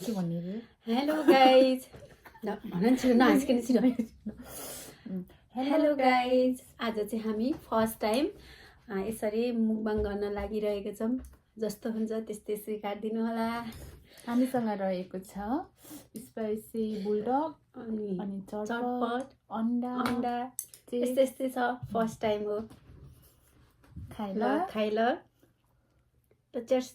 के भन्ने रे? हेलो गाइज भन छिटो नहाँसिकन छिटो हेलो गाइज आज चाहिँ हामी फर्स्ट टाइम यसरी मुकबाङ गर्न लागिरहेको छौँ। जस्तो हुन्छ त्यस्तै सिकाइदिनु होला। हामीसँग रहेको छ स्पाइसी बुलडग अनि चटपट अन्डा यस्तै यस्तै छ। फर्स्ट टाइम हो खाइल त चेयर्स।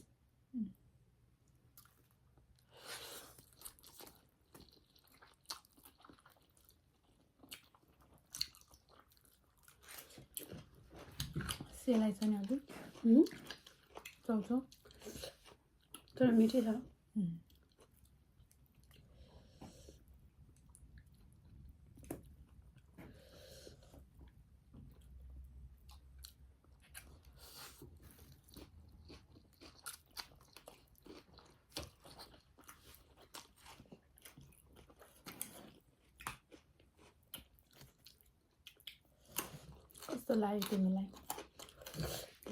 सेलाइ छ नि अझै चौचौ तर मिठै छ। कस्तो लाग्यो तिमीलाई?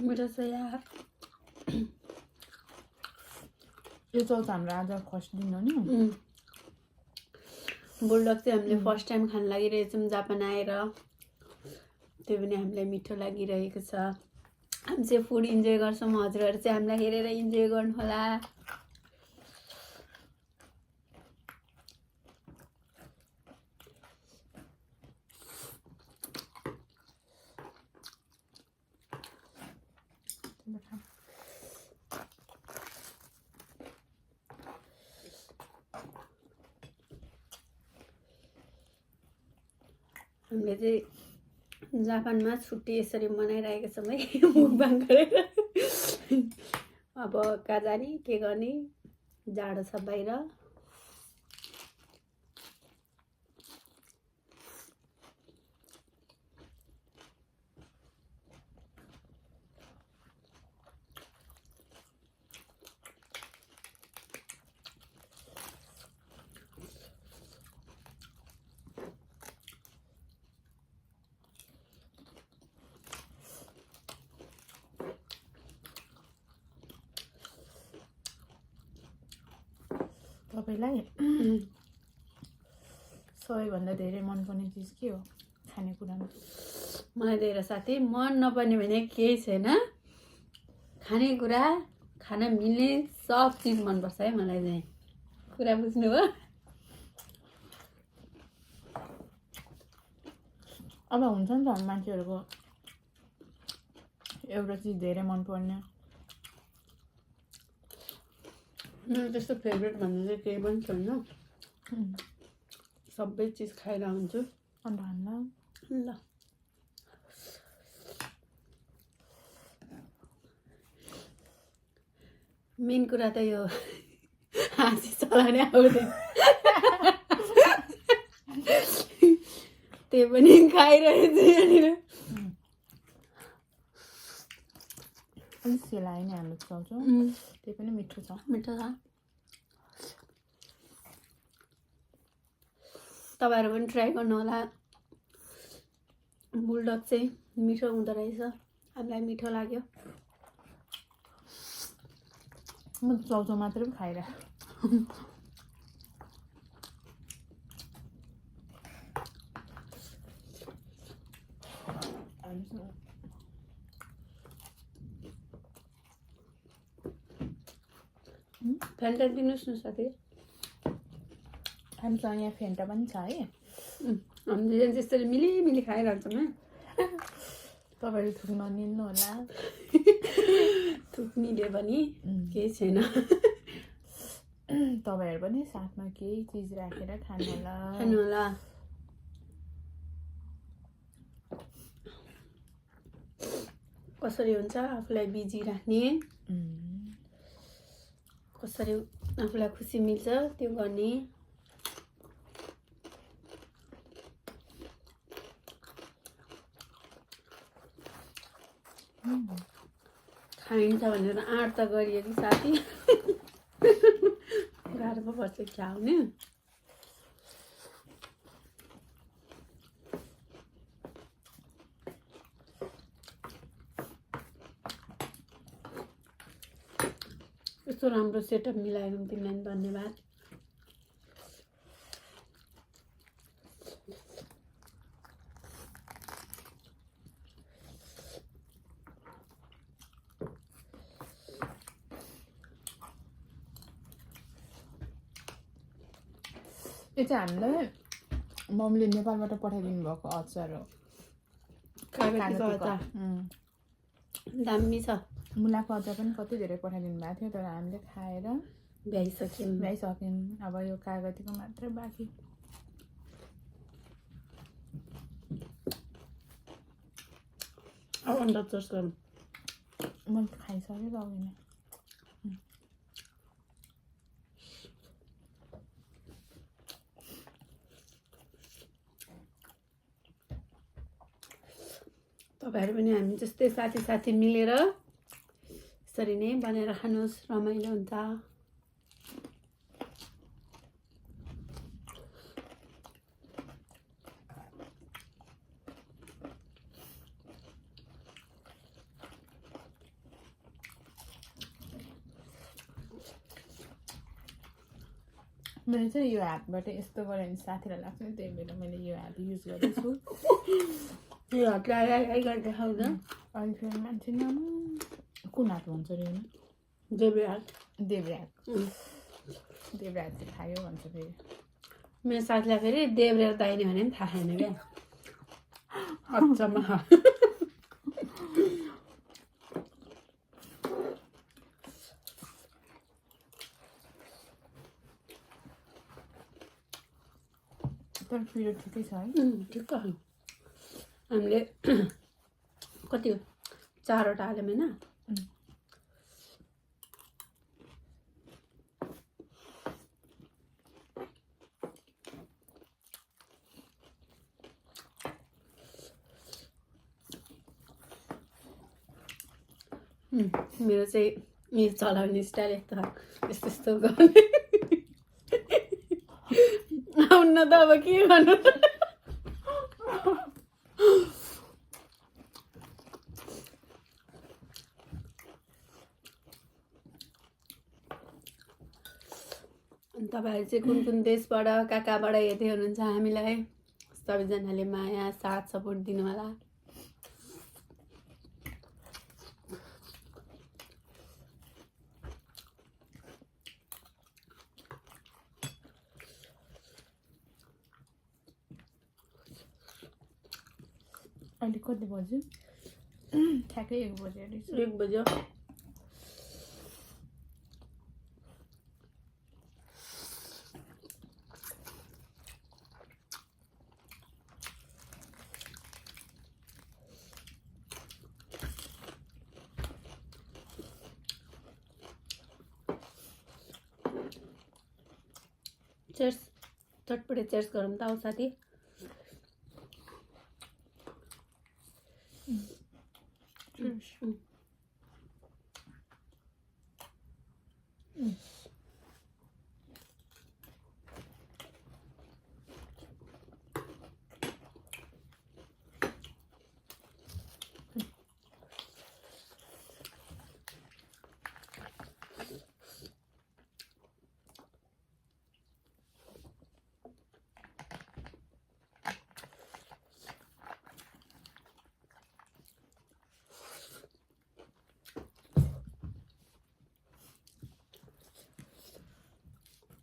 मिठो छ यार। यो चौचौ हाम्रो आज फर्स्ट दिन हो नि। बुलडग चाहिँ हामीले फर्स्ट टाइम खान लागिरहेछौँ जापान आएर। त्यो पनि हामीलाई मिठो लागिरहेको छ। हामी चाहिँ फुड इन्जोय गर्छौँ। हजुरहरू चाहिँ हामीलाई हेरेर इन्जोय गर्नुहोला। हामीले चाहिँ जापानमा छुट्टी यसरी मनाइरहेको छौँ है मुकबाङ गरेर। अब कहाँ जाने के गर्ने, जाडो छ बाहिर। तपाईलाई सबैभन्दा धेरै मनपर्ने चिज के हो खानेकुरामा? मलाई धेरै साथी मन नपर्ने भने केही छैन। खानेकुरा खान मिल्ने सब चिज मनपर्छ है मलाई चाहिँ। कुरा बुझ्नुभयो? अब हुन्छ नि त मान्छेहरूको एउटा चिज धेरै मनपर्ने। मेरो त्यस्तो फेभरेट भन्ने चाहिँ केही पनि छैन। सबै चिज खाएर हुन्छु। अन्त हाल्ला ल मेन कुरा त यो हाँसी चलाउने आउँदैन। त्यो पनि खाइरहेछु यहाँनिर। अलिक सेलाइ नै हाम्रो चौचौ त्यही पनि मिठो छ। मिठो छ। तपाईँहरू पनि ट्राई गर्नु होला। बुलडग चाहिँ मिठो हुँदो रहेछ। हामीलाई मिठो लाग्यो। म चौचौ मात्रै पनि खाइरहेको। फेन्टा दिनुहोस् न साथी। हामीसँग यहाँ फेन्टा पनि छ है। हामीले त्यसरी मिली खाइरहन्छौँ है। तपाईँहरू थुक नदिनु होला। थुक्निले पनि केही छैन। तपाईँहरू पनि साथमा केही चिज राखेर खानु होला। कसरी हुन्छ आफूलाई बिजी राख्ने, कसरी आफूलाई खुसी मिल्छ त्यो गर्ने। खाइन्छ भनेर आँट त गरियो कि साथी। गाह्रो पो पर्छ ख्याउने। यस्तो राम्रो सेटअप मिलाएर तिमीलाई धन्यवाद। यो चाहिँ हामीलाई मम्मीले नेपालबाट पठाइदिनु भएको अचार हो। कागतीको अचार दामी छ। मुलाको अचार पनि कति धेरै पठाइदिनु भएको थियो, तर हामीले खाएर भ्याइसक्यौँ। अब यो कागतीको मात्रै बाँकी। अब अन्डा टोस्ट गरौँ। मैले खाइसकेको अघि नै। तपाईँहरू पनि हामी जस्तै साथी मिलेर यसरी नै बनाएर खानुहोस्, रमाइलो हुन्छ। मैले चाहिँ यो हातबाट यस्तो गरेँ भने साथीलाई लाग्छ नि, त्यही भएर मैले यो हात युज गर्दैछु। यो हातलाई गर्दै खाउँदा अहिले फेरि मान्छे नाम कुन हात भन्छ अरे होइन? देब्रे हात। देब्रे हात चाहिँ खायो भन्छ फेरि। मेरो साथीलाई फेरि देब्रे र दाहिने भने पनि थाहा छैन क्या। अचम्म। तर पिरो ठिकै छ है। ठिक्क हामीले कति 4वटा हाल्यौँ होइन। मेरो चाहिँ यो चलाउने स्टाइल यस्तो गर्ने। आउन त अब के गर्नु। तपाईँहरू चाहिँ कुन देशबाट कहाँबाट हेर्दै हुनुहुन्छ हामीलाई सबैजनाले माया साथ सपोर्ट दिनु होला। अहिले कति बज्यो? ठ्याक्कै 1 बज्यो रहेछ। 1 बज्यो। चेयर्स चटपटे चेयर्स गरौँ त आऊ साथी।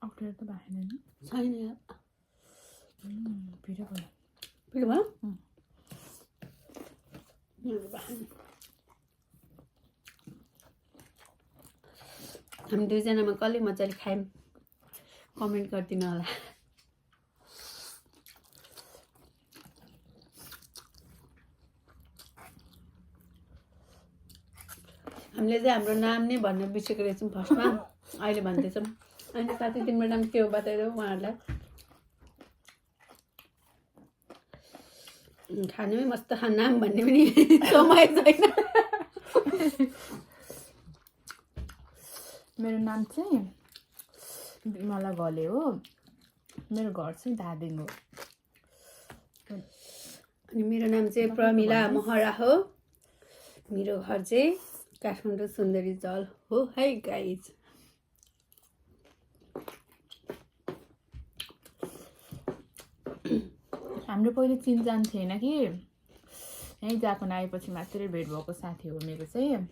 अप्ठ्यारो त भएन नि? छैन यार। पिरो भयो। पिरो भयो? हामी दुईजनामा कसले मजाले खायौँ कमेन्ट गरिदिनु होला। हामीले चाहिँ हाम्रो नाम नै भन्न बिर्सेको रहेछौँ फर्स्टमा, अहिले भन्दैछौँ। अनि साथी तिम्रो नाम के हो बताइदेऊ उहाँहरूलाई। खानुमै मस्त नाम भन्ने पनि समय छैन। मेरो नाम चाहिँ विमला घले हो। मेरो घर चाहिँ धादिङ हो। अनि मेरो नाम चाहिँ प्रमिला महरा हो। मेरो घर चाहिँ काठमाडौँ सुन्दरी जल हो है गाइज। हाम्रो पहिले चिनजान थिएन कि, यहीँ जापान आएपछि मात्रै भेट भएको साथी हो मेरो चाहिँ।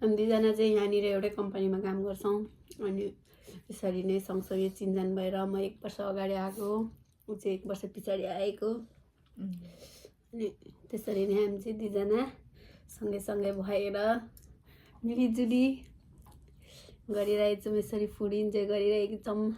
हामी दुईजना चाहिँ यहाँनिर एउटै कम्पनीमा काम गर्छौँ अनि यसरी नै सँगसँगै चिनजान भएर म 1 वर्ष अगाडि आएको, ऊ चाहिँ 1 वर्ष पछाडि आएको। अनि त्यसरी नै हामी चाहिँ दुईजना सँगै भएर मिलिजुली गरिरहेछौँ, यसरी फुड इन्जोय गरिरहेको छौँ।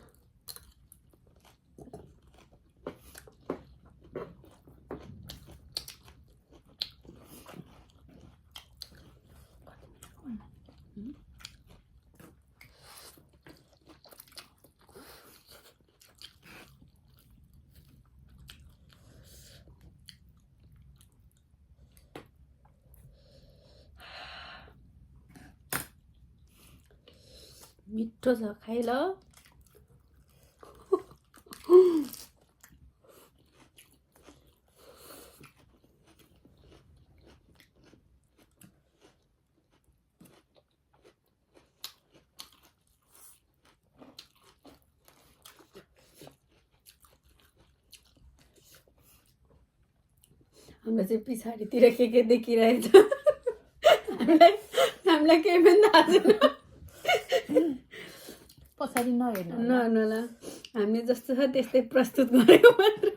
मिठो छ, खाइ ल। हाम्रो चाहिँ पछाडितिर के देखिरहेछ हामीलाई केही पनि थाहा छैन। पछाडि नहेर्नु नहेर्नुला, हामीले जस्तो छ त्यस्तै प्रस्तुत गरेको मात्र।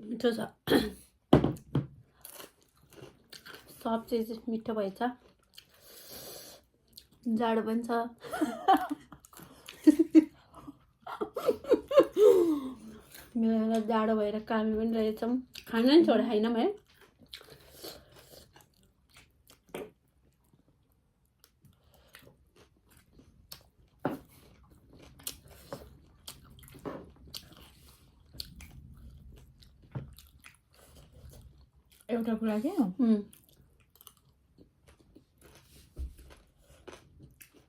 मिठो छ, सब चिज मिठो भएछ, जाडो पनि छ। बेला जाडो भएर कामी पनि रहेछौँ, खाना नि छोडेर खाइनौँ है। एउटा कुरा के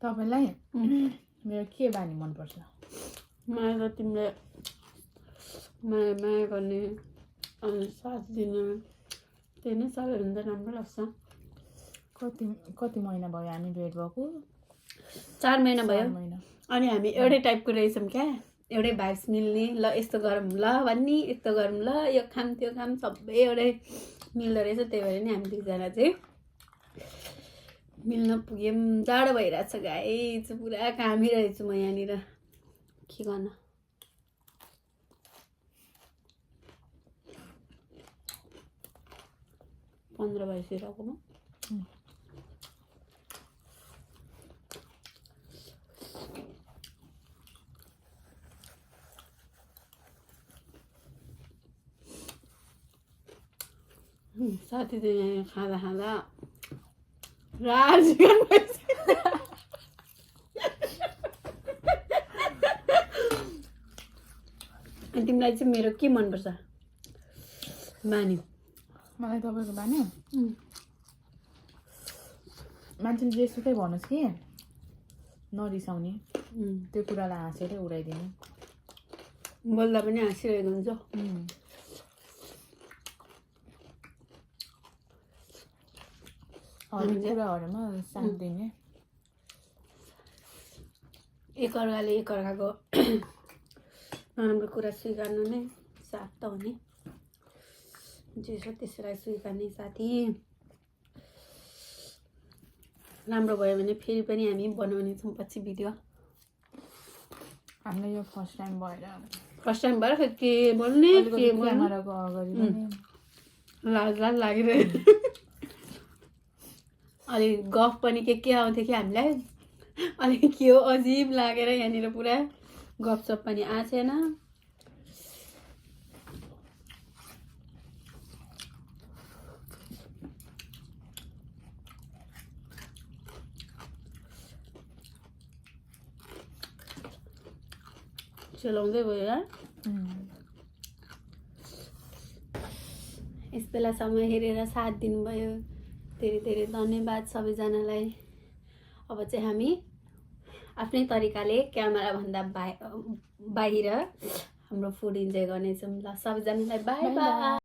तपाईँलाई मेरो के बानी मनपर्छ? मलाई त तिमीले माया गर्ने अनि साथ दिने त्यही नै सबैभन्दा राम्रो लाग्छ। कति महिना भयो हामी भेट भएको? 4 महिना भयो। 4 महिना। अनि हामी एउटै टाइपको रहेछौँ क्या, एउटै भाइब्स मिल्ने। ल यस्तो गरौँ ल भन्ने, यस्तो गरौँ ल, यो खाम त्यो खाम, सबै एउटै मिल्दो रहेछ। त्यही भएर नि हामी दुईजना चाहिँ मिल्न पुग्यौँ। जाडो भइरहेछ गाइस, पुरा कामिरहेछु म यहाँनिर, के गर्न। पन्ध्र भइसकेको म। साथी चाहिँ खाँदा खाँदा राजिकन अनि तिमीलाई चाहिँ मेरो के मनपर्छ बानी? मलाई तपाईँको बानी मान्छेले जेसुकै भन्नुहोस् कि नरिसाउने, त्यो कुरालाई हाँसेरै उडाइदिने, बोल्दा पनि हाँसिरहेको हुन्छ। हरेक कुराहरूमा साथ दिने, एकअर्काले एकअर्काको नराम्रो कुरा स्वीकार्नु नै साथ त हो नि। जे छ त्यसलाई स्वीकार्ने साथी। राम्रो भयो भने फेरि पनि हामी बनाउने छौँ पछि भिडियो। हामीलाई यो फर्स्ट टाइम भएर के बोल्ने के क्यामेराको अगाडि लाज लागिरहेको। अलि गफ पनि के आउँथ्यो कि हामीलाई, अलिक के हो अजिब लागेर यहाँनिर पुरा गफसप पनि आछेन। चलाउँदै गयो यार। यस बेलासम्म हेरेर साथ दिनुभयो, धेरै धेरै धन्यवाद सबैजनालाई। अब चाहिँ हामी आफ्नै तरिकाले क्यामेराभन्दा बाहिर हाम्रो फुड इन्जोय गर्नेछौँ। ल सबैजनालाई बाई बाई।